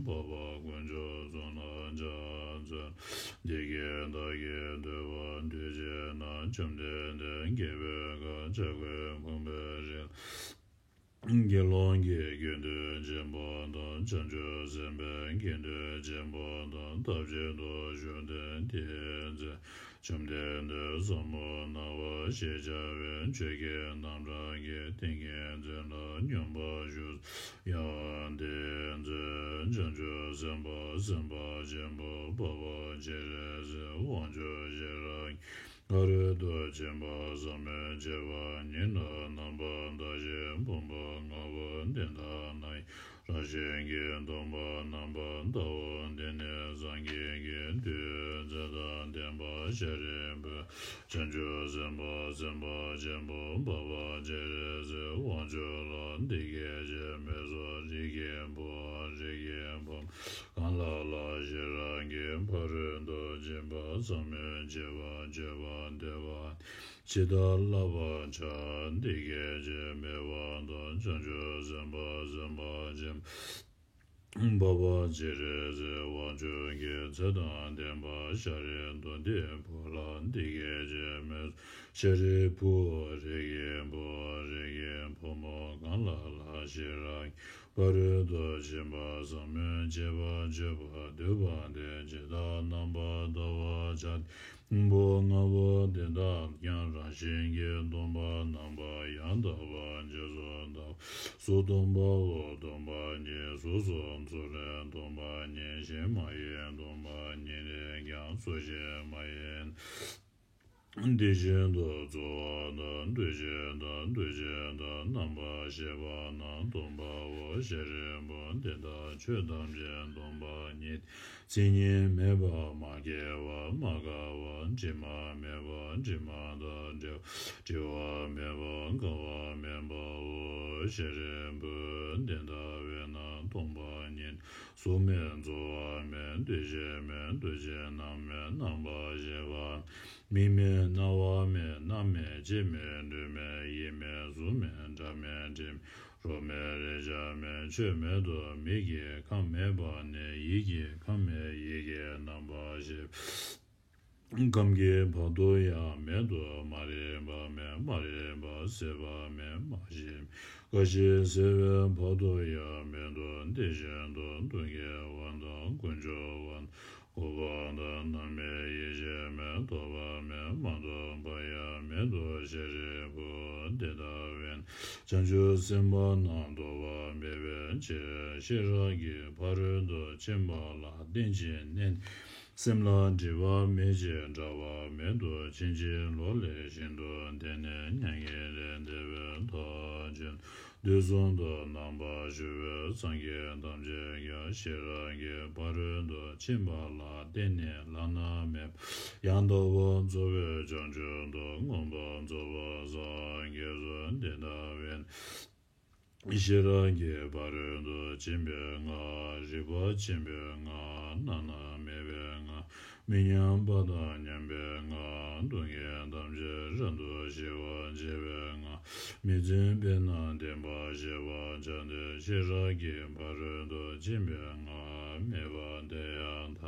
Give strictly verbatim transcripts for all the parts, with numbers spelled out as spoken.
འཕགས་པ་དཀོན་མཆོག་གསུམ་ལ་ཕྱག་འཚལ། འདི་སྐད་བདག་གིས་ཐོས་པ་དུས་གཅིག་ན། བཅོམ་ལྡན་འདས་རྒྱལ་པོའི་ཁབ་ཇ་ཁུའི་ཕུང་པོའི་རིར། དགེ་སློང་གི་དགེ་འདུན་ཆེན་པོ་དང་། བྱང་ཆུབ་སེམས་དཔའི་དགེ་འདུན་ཆེན་པོ་དང་། ཐབས་ཅིག་ཏུ་བཞུགས་ཏེ། དེའི་ཚེ་བཅོམ་ལྡན་འདས་ཟབ་མོ་སྣང་བ་ཞེས་བྱ་བའི་ཆོས་ཀྱི་རྣམ་གྲངས་ཀྱི་ཏིང་ངེ་འཛིན་ལ་སྙོམས་པར་ཞུགས་སོ། ཡང་དེའི་ཚེ་བྱང་ཆུབ་སེམས་དཔའ་སེམས་དཔའ་ཆེན་པོ་འཕགས་པ་སྤྱན་རས་གཟིགས་དབང་ཕྱུག་ཤེས་རབ་ཕ་རོལ་ཏུ་ཕྱིན་པ་ཟབ་མོའི་སྤྱོད་པ་ཉིད་ལ་རྣམ་པར་བལྟ་ཞིང་ཕུང་པོ་ལྔ་པོ་འདི་དག་ན་ཡང་རང་བཞིན་གྱིས་སྟོང་པར་རྣམ་པར་བལྟའོ། འདི་ནི་སངས་རྒྱས་ཀྱི་མཐུས་ཚེ་དང་ལྡན་པ་ཤཱ་རིའི་བུས་བྱང་ཆུབ་སེམས་དཔའ་སེམས་དཔའ་ཆེན་པོ་འཕགས་པ་སྤྱན་རས་གཟིགས་དབང་ཕྱུག་ལ་འདི་སྐད་ཅེས་སྨྲས་སོ། རིགས་ཀྱི་བུའམ་རིགས་ཀྱི་བུ་མོ་གང་ལ་ལ་ཞེས་རང་གི་ཕ་རོལ་ཏུ་ཕྱིན་པ་ཟབ་མོའི་སྤྱོད་པ་སྤྱོད་པར་འདོད་པ་ཇི་ལྟར་བསླབ་པར་བྱ། འདི་སྐད་ཅེས་སྨྲས་པ་དང་། བྱང་ཆུབ་སེམས་དཔའ་སེམས་དཔའ་ཆེན་པོ་འཕགས་པ་སྤྱན་རས་གཟིགས་དབང་ཕྱུག་གིས་ཚེ་དང་ལྡན་པ་ཤཱ་རིའི་བུ་དེའི་བུ་ལ་འདི་སྐད་ཅེས་སྨྲས། ཤཱ་རིའི་བུ། རིགས་ཀྱི་བུའམ་རིགས་ཀྱི་བུ་མོ་གང་ལ་ལ་ཞེས་རང་གི་ཕ་རོལ་ཏུ་ཕྱིན་པ་ཟབ་མོའི་སྤྱོད་པ་སྤྱོད་པར་འདོད་པ་དེས་ཇི་ལྟར་རྣམ་པར་བལྟ་བར་བྱ། ཕུང་པོ་ལྔ་པོ་འདི་དག་ཀྱང་རང་བཞིན་གྱིས་སྟོང་པར་རྣམ་པར་ཡང་དག་པར་རྗེས་སུ་བལྟའོ། གཟུགས་སྟོང་པའོ། སྟོང་པ་ཉིད་གཟུགས་སོ། ཚོར་རེག་སྟོང་པ་ཉིད་གཞན་མ་ཡིན། སྟོང་པ་ཉིད་ནི་ཀྱང་ཚོར་གཞན་མ་ཡིན། དེ་བཞིན་དུ་ཚོར་བ་དང་། འདུ་ཤེས་དང་། འདུ་བྱེད་དང་། རྣམ་པར་ཤེས་པ་རྣམས་སྟོང་པའོ། ཤཱ་རིའི་བུ། འདི་ལྟར་ཆོས་ཐམས་ཅད་སྟོང་པ་ཉིད། མཚན་ཉིད་མེད་པ། མ་སྐྱེས་པ། མ་འགགས་པ། དྲི་མ་མེད་པ། དྲི་མ་དང་བྲལ་བ། བྲི་བ་མེད་པ། འགག་པ་མེད་པའོ། ཤཱ་རིའི་བུ། དེ་ལྟ་བས་ན་སྟོང་པ་ཉིད། གཟུགས་མེད། ཚོར་བ་མེད། འདུ་ཤེས་མེད། འདུ་བྱེད་རྣམས་མེད། རྣམ་པར་ཤེས་པ། མིག་མེད། རྣ་བ་མེད། སྣ་མེད། ལྕེ་མེད། ལུས་མེད། ཡིད་མེད། གཟུགས་མེད། སྒྲ་མེད། དྲི་མེད། རོ་མེད། རེག་བྱ་མེད། ཆོས་མེད་དོ། མིག་གི་ཁམས་མེད་པ་ནས་ཡིད་ཀྱི་ཁམས་མེད། ཡིད་ཀྱི་རྣམ་པར་ཤེས་པ། ཁམས་ཀྱི་བར་དུ་ཡང་མེད་དོ། མ་རིག་པ་མེད། མ་རིག་པ་ཟད་པ་མེད། མ་ཞིག་མེད། རྒ་ཤི་ཟད་པའི་བར་དུ་ཡང་མེད་དོ། དེ་བཞིན་དུ་སྡུག་བསྔལ་བ་དང་། ཀུན་འབྱུང་བ་དང་། འོད་དཔག་དང་། རྣམ་སྨིན་ཡེ་ཤེས་མེད། ཐོབ་པ་མེད། མ་ཐོབ་པ་ཡང་མེད་དོ། ཤཱ་རིའི་བུ། དེ་ལྟ་བས་ན་བྱང་ཆུབ་སེམས་དཔའ་རྣམས་ཐོབ་པ་མེད་པའི་ཕྱིར། ཤེས་རབ་ཀྱི་ཕ་རོལ་ཏུ་ཕྱིན་པ་ལ་བརྟེན་ཅིང་གནས་ནས་སེམས་ལ་སྒྲིབ་པ་མེད་ཅིང་འབྲལ་བ་མེད་དོ། ཕྱིན་ཅི་ལོག་ལས་ཤིན་ཏུ་འདས་ནས་མྱ་ངན་ལས་འདས་པའི་མཐར་ཕྱིན། དུས་གསུམ་དུ་རྣམ་པར་བཞུགས་པའི་སངས་རྒྱས་ཐམས་ཅད་ཀྱང་ཤེས་རབ་ཀྱི་ཕ་རོལ་ཏུ་ཕྱིན་པ་ལ་བརྟེན་ནས་བླ་ན་མེད་པ་ཡང་དག་པར་རྫོགས་པའི་བྱང་ཆུབ་ཏུ་མངོན་པར་རྫོགས་པར་སངས་རྒྱས་སོ། དེ་ལྟ་བས་ན་ཤེས་རབ་ཀྱི་ཕ་རོལ་ཏུ་ཕྱིན་པའི་སྔགས། རིག་པ་ཆེན་པོའི་སྔགས། བླ་ན་མེད་པའི་སྔགས། མི་མཉམ་པ་དང་མཉམ་པའི་སྔགས། སྡུག་བསྔལ་ཐམས་ཅད་རབ་ཏུ་ཞི་བར་བྱེད་པའི་སྔགས། མི་བརྫུན་པས་ན་བདེན་པར་ཤེས་པར་བྱ་སྟེ། ཤེས་རབ་ཀྱི་ཕ་རོལ་ཏུ་ཕྱིན་པའི་སྔགས་སྨྲས་པ། དེ་ཡང་ཐ་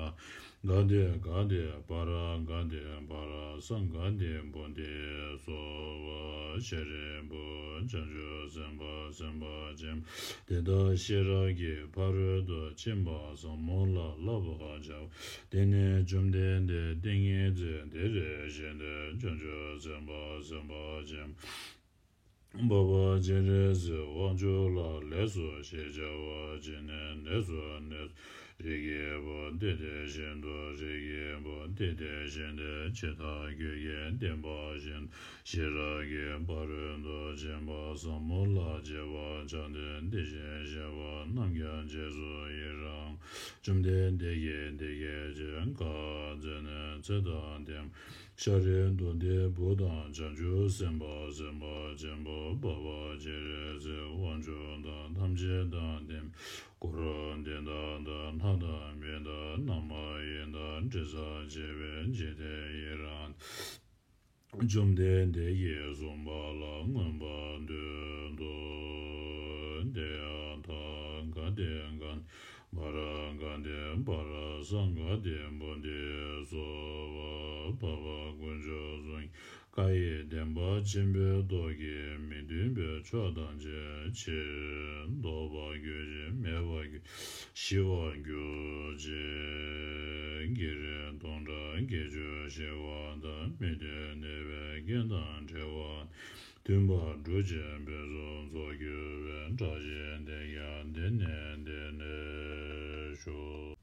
ག་དེ་ག་དེ་པ་ར་ག་དེ་པ་ར་ས་ག་དེ་བོ་དྷི་སྭཱ་ཧཱ། ཤཱ་རིའི་བུ། བྱང་ཆུབ་སེམས་དཔའ་སེམས་དཔའ་ཆེན་པོ་དེ་དག་ཤེས་རབ་ཀྱི་ཕ་རོལ་ཏུ་ཕྱིན་པ་ཟབ་མོ་ལ་བསླབ་པར་བྱའོ། དེ་ནས་བཅོམ་ལྡན་འདས་ཏིང་ངེ་འཛིན་དེ་ལས་བཞེངས་ཏེ། བྱང་ཆུབ་སེམས་དཔའ་སེམས་དཔའ་ཆེན་པོ་འཕགས་པ་སྤྱན་རས་གཟིགས་དབང་ཕྱུག་ལ་ལེགས་སོ་ཞེས་བྱ་བ་བྱིན་ནས། ལེགས་སོ་ལེགས་སོ། རིགས་ཀྱི་བུ་དེ་དེ་བཞིན་དུ། རིགས་ཀྱི་བུ་དེ་དེ་བཞིན་ཏེ། ཇི་ལྟར་ཁྱོད་ཀྱིས་བསྟན་པ་བཞིན་ཤེས་རབ་ཀྱི་ཕ་རོལ་ཏུ་ཕྱིན་པ་ཟབ་མོ་ལ་སྤྱད་པར་བྱ་སྟེ། དེ་བཞིན་གཤེགས་པ་རྣམས་ཀྱང་རྗེས་སུ་ཡི་རང་། བཅོམ་ལྡན་འདས་ཀྱིས་འདི་སྐད་ཅེས་བཀའ་སྩལ་ནས། ཚེ་དང་ལྡན་ཤཱ་ར་དྭ་ཏིའི་བུ་དང་། བྱང་ཆུབ་སེམས་དཔའ་སེམས་དཔའ་ཆེན་པོ་འཕགས་པ་སྤྱན་རས་གཟིགས་དབང་ཕྱུག་དང་། ཐམས་ཅད་དང་ལྡན་འཁོར་འདི་དག་དང་། ལྷ་དང་མི་དང་། རྣམ་མ་ཡིན་དང་། དྲི་ཟར་བཅས་པའི་འཇིག་རྟེན་ཡི་རངས། བཅོམ་ལྡན་འདས་ཀྱིས་གསུངས་པ་ལ་མངོན་པར་བསྟོད་དོ། དེ་ཡང་ཐ་ག་ ཏེ་ག་ནི་བ་ར་ག་ཏེ་བ་ར་སངྒ་ཏེ་བོ་དྷི་སྭ་བྷ་བ་དཀོན་མཆོག་གསུམ་གྱི་བཀའ་ཡི་བདེན་པ་ཆེན་པོའི་ཏོག་གིས་མི་མཐུན་པའི་ཕྱོགས་ཐམས་ཅད་ཕྱིར་ཟློག་པར་གྱུར་ཅིག་མེད་པར་གྱུར་ཞི་བར་གྱུར་ཅིག་བགེགས་རིགས་སྟོང་ཕྲག་བརྒྱད་ཅུ་ཞི་བ་དང་། མི་མཐུན་ནད་པའི་རྐྱེན་དང་བྲལ་བ། མཐུན་པར་གྲུབ་ཅིང་ཕུན་སུམ་ཚོགས་གྱུར་པའི་བཀྲ་ཤིས་དེ་ཡང་འདི་ནས་འདི་ནས་ཞུ།